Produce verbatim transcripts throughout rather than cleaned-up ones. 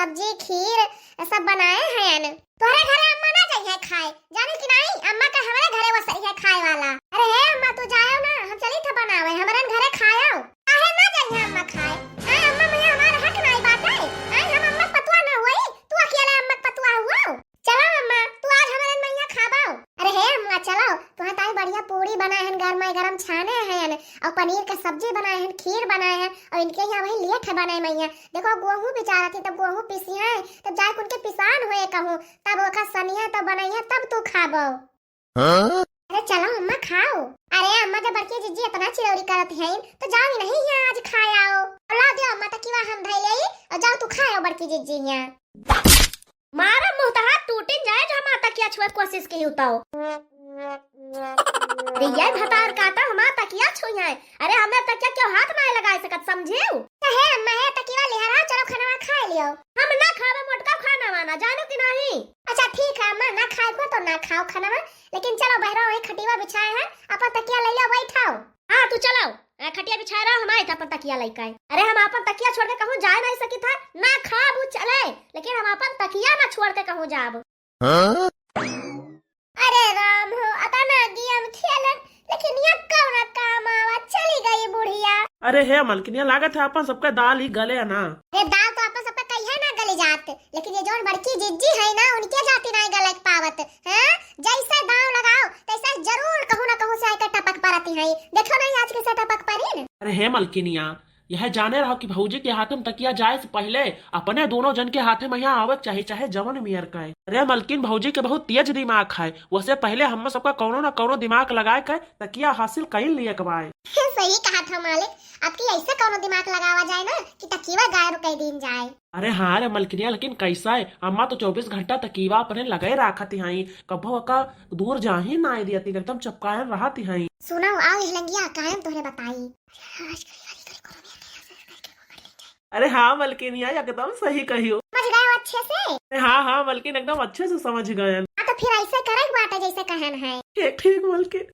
सब्जी, खीर, सब बनाए हैं। तोहरे घरे अम्मा ना जइहे खाए, जाने कि नहीं, अम्मा का हमरे घरे वसई है खाए वाला। अरे हे अम्मा, तू जायो ना, हम चली था बनावे, हमरन घरे खायो। काहे ना जइहे अम्मा खाए? आए अम्मा, मैं हमार हक नहीं बाटे। आए हम अम्मा पतुआ ना हुई, तू अकेले अम्मा पतुआ हुआ। चलो अम्मा, तू आज हमरन मैया खाबो। अरे हे अम्मा, चलो, तुहाँ ताई बढ़िया पूड़ी बनाए हन, गरमा गरम छाने हन, और पनीर का सब्जी बनाए हन, खीर बनाए हन, और इनके यहाँ वही लेट है बनाए मैया। देखो, गोहूँ पिसारत ही, तब गोहूँ पिसी है, तब जाए उनके पिसान हुए कहूँ, तब ओका सनिया तब बनैया, तब तू खाबो। हाँ? अरे चलो अम्मा, खाओ। अरे अम्मा, जब बड़की जिज्जी इतना चिरौरी करत हैं, तो जाओ ही नहीं यहाँ आज खाए आओ। और ला दियो अम्मा, तकिवा हम धई लेई, और जाओ तू खाए आओ बड़की जिज्जी यहाँ। मारा मुँह तहार टूटिन जाए, जो हमार तकिया छुए कोशिश की उताओ। अरे ये भतार काटा, हमार तकिया छुई है। अरे हमें तकिया क्यों हाथ ना लगाए सकत, समझेउ? तो हे अम्मा, हे तकिया लिहरा, चलो खाना खा लियो। हम ना खावे मोटका खाना वाना, जानो कि नहीं? अच्छा ठीक है अम्मा, ना खाए को तो ना खाओ खाना, लेकिन चलो बहरा वही खटिया बिछाए हैं, अपन तकिया ले लियो, बैठाओ। हाँ तू चलो, ए, खटिया बिछाए रहो, हम आए थे अपन तकिया लेके आए। अरे हम अपन तकिया छोड़ के कहूँ जाए नहीं सकी था, ना खाबू चले, लेकिन हम अपन तकिया ना छोड़ के कहूँ जाब। हाँ? अरे राम हो, अतना गेम खेलन, लेकिन ये कौन काम आवा, चली गई बुढ़िया। अरे हे मलकिनिया, लागत है अपन सबका दाल ही गले है ना। ये दाल तो अपन सबका कहिए ना गली जात, लेकिन ये जौन बड़की जिज्जी है ना, उनके जाती नहीं गले के पावत, हैं? जैसे दाव लगाओ, तैसे जरूर कहूँ ना कहूँ से आके टपक परती है। देखो नहीं आज कैसे टपक परी न। अरे हे मलकिनिया, यह जाने रहो कि भौजी के हाथ में तकिया जाए से पहले अपने दोनों जन के हाथे में यहाँ आवे के चाही, चाहे जवन मियर का है। अरे मलकिन, भौजी के बहुत तेज दिमाग है, वसे पहले हम सबका कौनो ना कौनो दिमाग लगाए के तकिया हासिल कई लिए के बाय। सही कहा था मालिक, आपकी ऐसे कौनो दिमाग लगावा जाए ना कि तकिया गायब कर दीन जाए। अरे हाँ रे मलकिनिया, लेकिन कैसा है, अम्मा तो चौबीस घंटा तकिया अपने लगे राखत हैं, कभो का दूर जाही ना दियती, एकदम चपकाए रहत हैं। सुनो, आओ हिलंगिया, कायम तोहरे बताई। अरे हाँ मलकिनिया, एकदम सही कहियो। समझ गए हो अच्छे से? अरे हाँ हाँ मलकिन, एकदम अच्छे से समझ गए। हाँ, तो फिर ऐसे करे के बाटे जैसे कहन है। ठीक ठीक मलकिन।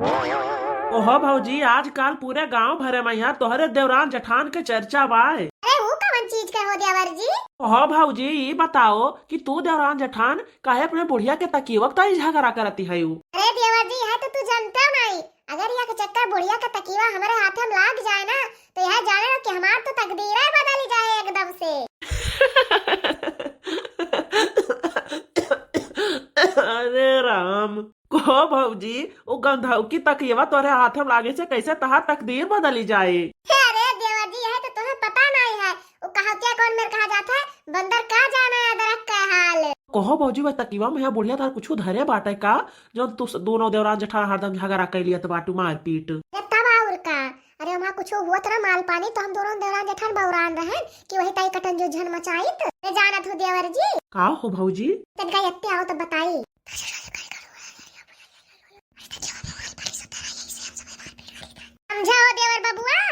ओहो भौजी, आजकल पूरे गांव भरे में यहाँ तोहरे देवरान जेठान के चर्चा बाय। अरे वो कवन चीज के हो देवर जी? ओहो भौजी, ई बताओ कि तू देवरान जेठान काहे अपने बुढ़िया के तकियवा के ताई झगड़ा करती है? अरे देवर जी, यह तो तू जानते हो नहीं, अगर यह के चक्कर बुढ़िया के तकियवा हमारे हाथे में लाग जाए ना, तो यह जाने लो कि हमार तो तकदीर है बदल जाए एकदम से। अरे राम, कहो भौजी, वो गंधौकी तकियवा तोरे हाथ में लागे से कैसे तहार तकदीर बदली जाए? अरे देवर जी, यह तो तुम्हें पता नहीं है। वो कहा क्या कौन मेर कहा जाता है, बंदर का जाना है अदरक का हाल। कहो भौजी, वह तकियवा में है बुढ़िया तार कुछ धरे बाटे का, जो तू स-, दोनों देवरान जेठान हरदम झगड़ा कर लिया तो बाटू मारपीट। ये तब और का, अरे हमार कुछ हुआ तरह माल पानी तो हम दोनों देवरान जेठान बौरान रहे कि वही ताई कटन जो झन मचाई तो। मैं जानत हूँ देवर जी। का हो भौजी? तनका यत्ते आओ तो बताई। समझा हो देवर बबुआ?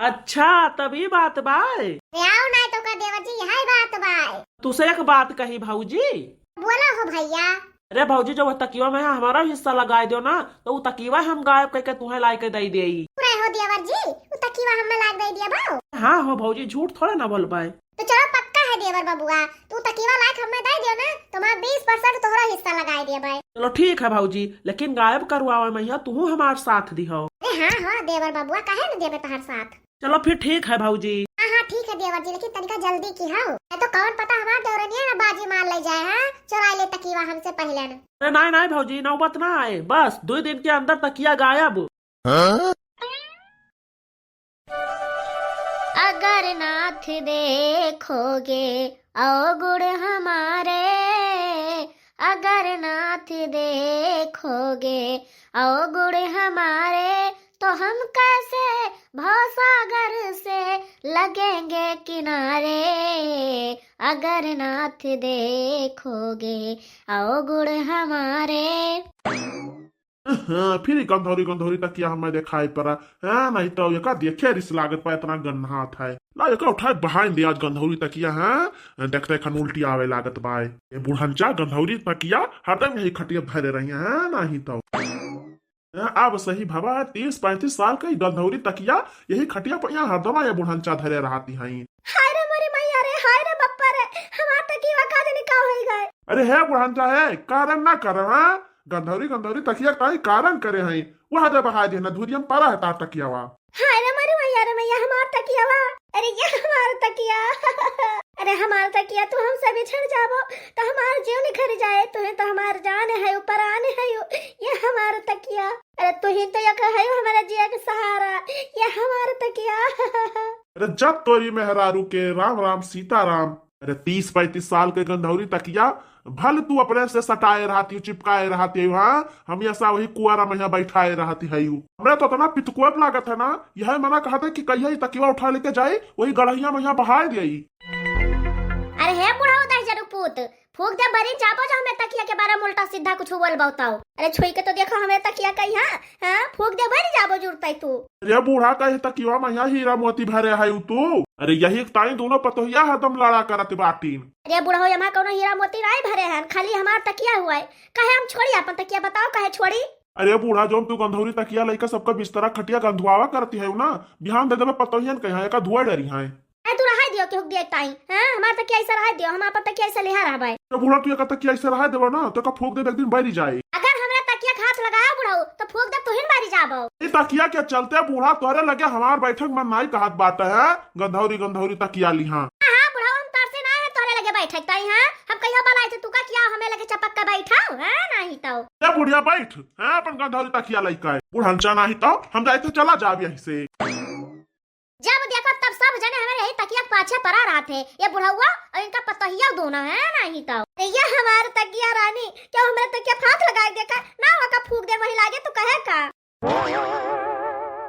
अच्छा, तभी बात बाय। अरे आओ ना तो का देवर जी, यही बात बाय। तुसे एक बात कही भौजी। बोला हो भैया। अरे भौजी, जो वह तकियवा में हमारा हिस्सा लगाए दो ना, तो वो तकियवा हम गायब करके तुम्हें लाई के दे देई। पूरा हो देवर जी, वो तकियवा हमें लाग दे दिया बाओ। हाँ हो भौजी, झूठ थोड़े ना बोलबाय। तो चलो पक्का है देवर बबुआ, तू तकियवा लायक हमें दे दियो ना, तो मैं बीस परसेंट तोहरा हिस्सा लगाए दिया भाई। चलो ठीक है भौजी, लेकिन गायब करवावे में यहाँ तू हमार साथ दिहो। अरे हाँ हाँ देवर बबुआ, काहे न देवे तोहर साथ। चलो फिर ठीक है भौजी। हाँ हाँ ठीक है देवर जी, लेकिन तनिका जल्दी की हो, नहीं तो कौन पता हमार देवरनिया ना बाजी मार ले जाए, हाँ, चुरा ले तकियवा हमसे पहले न। अरे नहीं नहीं भौजी, नौबत ना आए, बस दो दिन के अंदर तकिया गायब। हाँ? अगर नाथ देखोगे अवगुण हमारे, अगर नाथ देखोगे अवगुण हमारे, तो हम कैसे भवसागर से लगेंगे किनारे। अगर नाथ देखोगे अवगुण हमारे। हाँ, फिर ई गंधौरी गंधौरी तकिया हमें देखाई पड़ा। हाँ, नहीं तो एका देखे रिस लागत बा, इतना गन्हात है। ला, एका उठाए बहाइन दे आज गंधौरी तकिया, हाँ? देखते खन उल्टी आवे लागत बा। ये बुढ़नचा गंधौरी तकिया हरदम यही खटिया धरे रही है, हाँ, नहीं तो। हाँ, अब सही भवा है, तीस पैंतीस साल का ई गंधौरी तकिया यही खटिया पर यहाँ हरदम ये बुढ़नचा धरे रहती हैं। हाय रे मोरी मैया रे, हाय रे बप्पा रे, हमार तकिया का जाने का होई गए। अरे हे बुढ़नचा हे, कारण ना कर, हाँ? गंधौरी, गंधौरी तकिया ताई कारण करे हैं। वह दे बहाय दे ना, धुरियम परा है तार तकियावा। हाय रे मरी मैया रे मैया, हमार तकियावा। अरे ये हमार तकिया। अरे हमार तकिया, तू हमसे बिछड़ जाबो तो हमार जीव निखर जाए। तू ही तो हमार जान है, परान है। ये हमार तकिया। अरे तू ही तो एक है हमारा जिया के सहारा। ये हमार तकिया। अरे जब तोरी मेहरारू के राम राम सीता राम। अरे तीस पैंतीस साल के गंधौरी तकिया, भल तू अपने से सटाए रहती, चिपकाए रहती है, हाँ? हम ऐसा वही कुआरा में यहाँ बैठाए रहती है यू। हमरा तो इतना पितकुआत लागत है ना, यह मना कहत है कि कहिया ई तकिया उठा लेके जाए, वही गड़हिया में यहाँ बहाए दिया। अरे हे बुढ़ऊ दहिजरू पूत, फूक दे बरी जाबो जो हमें तकिया के बारे में उल्टा सीधा कुछ बोल बताओ। अरे छुई के तो देखो हमें तकिया कहीं, हाँ, हाँ, फूक दे बरी जाबो जुड़ताई तू। अरे बूढ़ा, कहे तकिया में यहाँ हीरा मोती भरे है उ तू। अरे यही ताई दोनों पतोहिया हरदम लड़ा करत बाटीन। अरे बुढ़ऊ, यहाँ कोनो हीरा मोती नहीं भरे हैं, खाली हमार तकिया हुआ है। कहे हम छोड़ी अपन तकिया, बताओ कहे छोड़ी। अरे बूढ़ा, जोन तू गंधौरी तकिया लइका सबका बिस्तरा खटिया गंधुआवा करती है ना, बिहान दे देबे पतोहियन के यहाँ एका धुआ डरी है। ए, तू रहाई दियो केहू के देख ताई। हाँ, हमार तकिया ऐसा रहाई दियो, हम आपन तकिया ऐसा लेहा रहबै। तो बूढ़ा, तू एका तकिया ऐसा रहाई देबो ना, तो का फूक देब एक दिन बरी जाए। अगर हमरा तकिया के हाथ लगाया बुढ़ऊ, तो फूक देब तुहिन बरी जाबो। ई तकिया के चलते बूढ़ा तोहरे लगे हमार बैठक मन नाई कहत बाटे है, गंधौरी गंधौरी तकिया लिहा। हाँ, हाँ, बुढ़ऊ, हम तरसे ना है तोहरे लगे बैठक ताई, हाँ? हम कहियो बलाई थे तू का किया हमें लगे चपक के बैठाओ, हाँ, नहीं तो। ए बुढ़िया बैठ, हाँ, अपन गंधौरी तकिया लइका है। बुढ़नचा नहीं तो हम जाए थे चला जाब यहीं से। जब देखो तब सब जने हमारे यही तकिया के पाछे परा रहत है, ये बुढ़ौआ और इनका पतोहिया दोनों है, नहीं तो। ये हमार तकिया रानी, क्या हमारे तकिया पे हाथ लगा के देखा ना, वका फूक दे वही लागे, तू कहे का?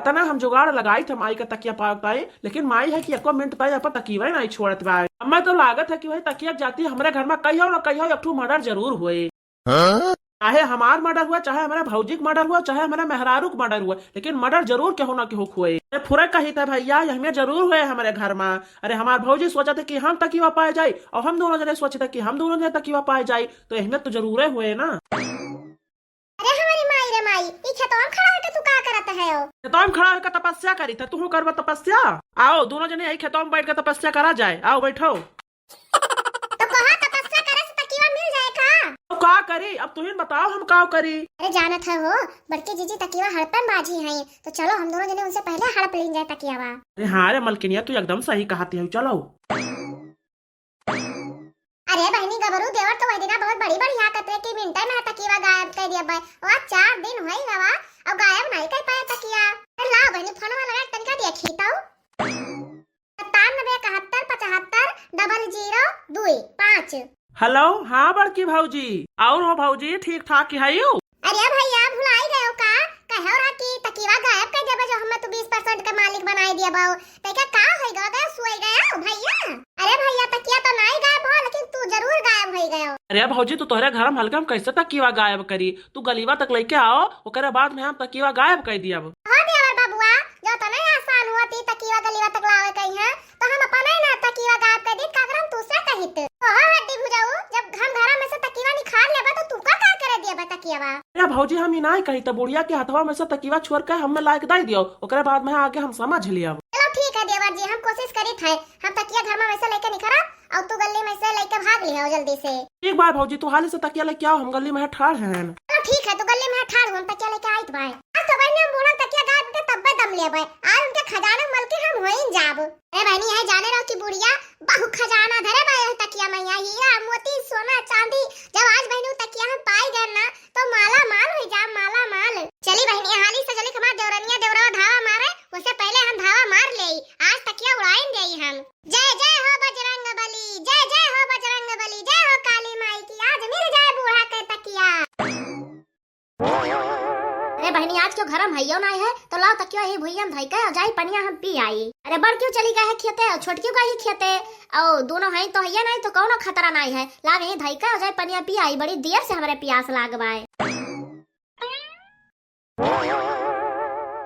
इतना हम जुगाड़ लगाई थे माई का तकिया पावे ताई, लेकिन माई है कि एको मिनट ताई अपन तकिया नहीं छोड़त बा। हमें तो लागत है कि वही तकिया के जाती हमरे घर में कहियो ना कहियो एक ठो मर्डर जरूर हुए। हाँ? चाहे हमार मर्डर हुआ, चाहे हमारे भौजी के मर्डर हुआ, चाहे हमारे मेहरारू के मर्डर हुआ, लेकिन मर्डर जरूर केहू ना केहू के हुए। अरे फुरा कही था भैया, यही में जरूर हुए हमारे घर में। अरे हमार भौजी सोचा थे कि हम तकिया पाए जाई, और हम दोनों जने सोचे थे कि हम दोनों जने तकिया पाए जाई, तो यही में तो जरूर हुए ना। अरे हमारी माई रे माई, ई खेतवा में खड़ा होके तू का करत है हो? खेतवा में खड़ा होके तपस्या करी था, तू करबा तपस्या? आओ दोनों जने यही खेतवा में बैठ के तपस्या करा जाए, आओ बैठो। तो कहा तपस्या करे से तकिया मिल जाए का? तो का करी, अब तुहिन बताओ हम का करी? अरे जानत है हो, बड़की जीजी तकिया हड़पन बाजी हैं, तो चलो हम दोनों जने उनसे पहले हड़प लीन जाए तकियावा। अरे हाँ रे मलकिनिया, तू एकदम सही कहती है, चलो। अरे बहनी गबरू देवर तो वह दिना बहुत बड़ी बड़ी हाँ कतरे की मिनटे में तकिया गायब कर दिया भाई। और चार दिन हुई गवा, अब गायब नहीं कर पाया तकिया। अरे लाओ बहनी फोन वाला तनिका देखी तो। सत्तानबे इकहत्तर पचहत्तर डबल जीरो दुई पाँच। हेलो, हाँ बड़की भौजी, और हो भौजी ठीक ठाक ही है यू? अरे भैया भुलाई गयो का? कहो रहा कि तकिया गायब कर देबे जो हमें तू बीस परसेंट का मालिक बनाई दिया बाऊ। तैका का होई गयो, गयो सोई गयो भैया? अरे भैया तकिया तो नहीं गायब हो, लेकिन तू जरूर गायब होई गयो। अरे भौजी, तू तोहरे घर में हल्का में कैसे तकिया गायब करी? तू गलीवा तक लेके आओ, ओकरे बाद में हम तकिया गायब कर दियब। हो देवर बबुआ, जो तो नहीं आसान हुआ ती तकिया गलीवा तक लावे कहीं है, तो हम अपने ना तकिया गायब कर दी, का करम तू से कहित। तो हो हड्डी भुजाऊ, जब हम घर में से तकिया निकाल लेबा तो तू का का करे दिया बा तकियावा? अरे भौजी, हम ही नहीं कही तो बुढ़िया के हथवा में से तकिया छोड़ के हमें लायक दे दियो, ओकरे बाद में आगे हम समझ लियब। चलो ठीक है देवर जी, हम कोशिश करी थे, हम तकिया घर में वैसे लेके निखरब और तू गली में से लेके भाग लिहो जल्दी से। ठीक बा भौजी, तू हाली से तकिया लेके आओ, हम गली में ठाड़ हैं। चलो ठीक है, तू गली में ठाड़ हो, हम तकिया लेके आइत बाय। आज तो बहनी हम बूढ़ा तकिया गायब के तब्बे दम लेबे, आज उनके खजाना मलकिन हम होइन जाब। अरे बहनी, यह जाने रहो कि बुढ़िया बहु खजाना धरे बा यह तकिया में, यहाँ हीरा मोती सोना चांदी। जब आज बहनी उ तकिया हम पाई गए ना, तो माला माल हो जा, माला माल। चली बहनी, हाली से चली, हमार देवरनिया देवरवा धावा मारे, उससे पहले हम धावा मार लेई। आज तकिया उड़ाइन देई हम। जय जय हो बजरंग बली, जय जय हो बजरंग बली, जय हो काली माई की, आज मिल जाए बूढ़ा के तकिया। अरे बहनी, आज क्यों घर में हइयो नाई है, तो लाओ तकिया ही भुइया में धई के और जाई पनिया हम पी आई। अरे बड़ क्यों चली गए है खेते और छोट क्यों गई खेते, और दोनों हैं तो हइये नाई तो कौनो खतरा नाई है। लाओ यही धई के और जाई पनिया पी आई, बड़ी देर से हमारे प्यास लाग बाय।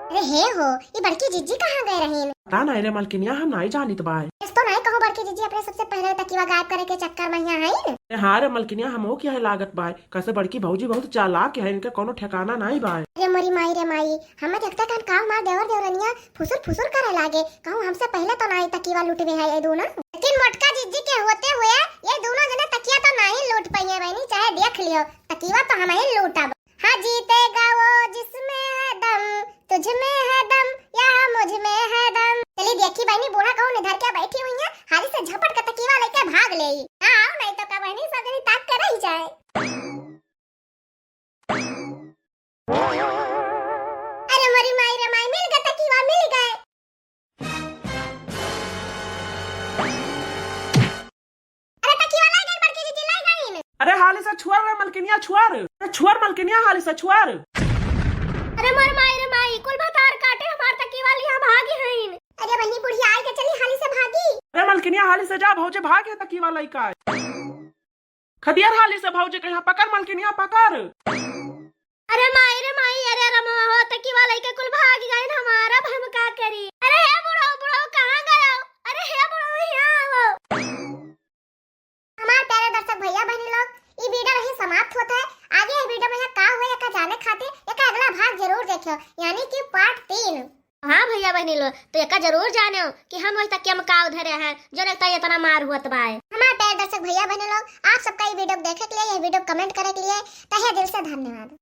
अरे हे हो, ये बड़की जीजी कहाँ गए रहीन? पता नहीं रे मलकिनिया, हम नहीं जानित बाय। इस तो नहीं कहूँ बड़की जीजी अपने सबसे पहले तकिया गायब करे के चक्कर में यहाँ आईन। अरे हाँ रे मलकिनिया, हमहू के यही लागत बाय, कैसे बड़की भौजी बहुत चालाक है, इनके कोनो ठिकाना नहीं बाय। अरे मोरी माई रे माई, हमें देखते कहन का हमार देवर देवरनिया फुसुर फुसुर करे लागे, कहूँ हमसे पहले तो नहीं तकिया लुटवे है ये दोनों। लेकिन छोटका जिज्जी के होते हुए ये दोनों जने तकिया तो नाही लूट पइहे बहिनी, चाहे देख लियो, तकिया तो हमही लूटब। हाँ, जीतेगा वो जिसमें है दम, तुझ में है दम या मुझ में है दम। चली देखी बहिनी, बूढ़ा कहूँ निधर के बैठी हुई है, हाली से झपट के तकिया लइके भाग लेई। हाँ, आओ, नहीं तो का बहिनी, सब जनी ताक के रह जाए। अरे मोरी माई रे माई, मिल गए तकिया, मिल गए। अरे तकिया लाई गई बड़की जिज्जी, लाई गई। अरे हाली से छुअर रे मलकिनिया, छुअर। अरे छुअर मलकिनिया, हाली से छुअर। अरे मोर माई रे माई, कुल भतार काटे हमार तकिया वाली यहाँ भागी हईन। अरे बहिनी, बुढ़िया आई के चली हाली से भागी। अरे मलकिनिया, हाली से जा, भौजी भागे तकिया वाला का। खदियार हाली से भौजी कहिया पकड़, मलकिनिया पकड़। अरे माई रे माई, अरे रमवा हो, तकिया वाला के कुल भाग गए हमारा, अब हम का करी? अरे हे बुढ़ऊ, बुढ़ऊ कहाँ गयो? अरे हे बुढ़ऊ, यहाँ आओ। हमार प्यारे दर्शक भैया बहनी लोग, ई वीडियो यहीं समाप्त होता है। आगे ये वीडियो में यहाँ का हुए, एका जाने खातिर एका अगला भाग जरूर देखियो, यानी कि पार्ट तीन। हाँ भैया बहनी लोग, तो एका जरूर जाने कि हम वही तकिया में का धरे हैं, जो एक इतना मार हुआ बाय। हमार प्यारे दर्शक भैया बहनी लोग, आप सबका ये वीडियो देखे के लिए, ये वीडियो कमेंट करे के लिए तहे दिल से धन्यवाद।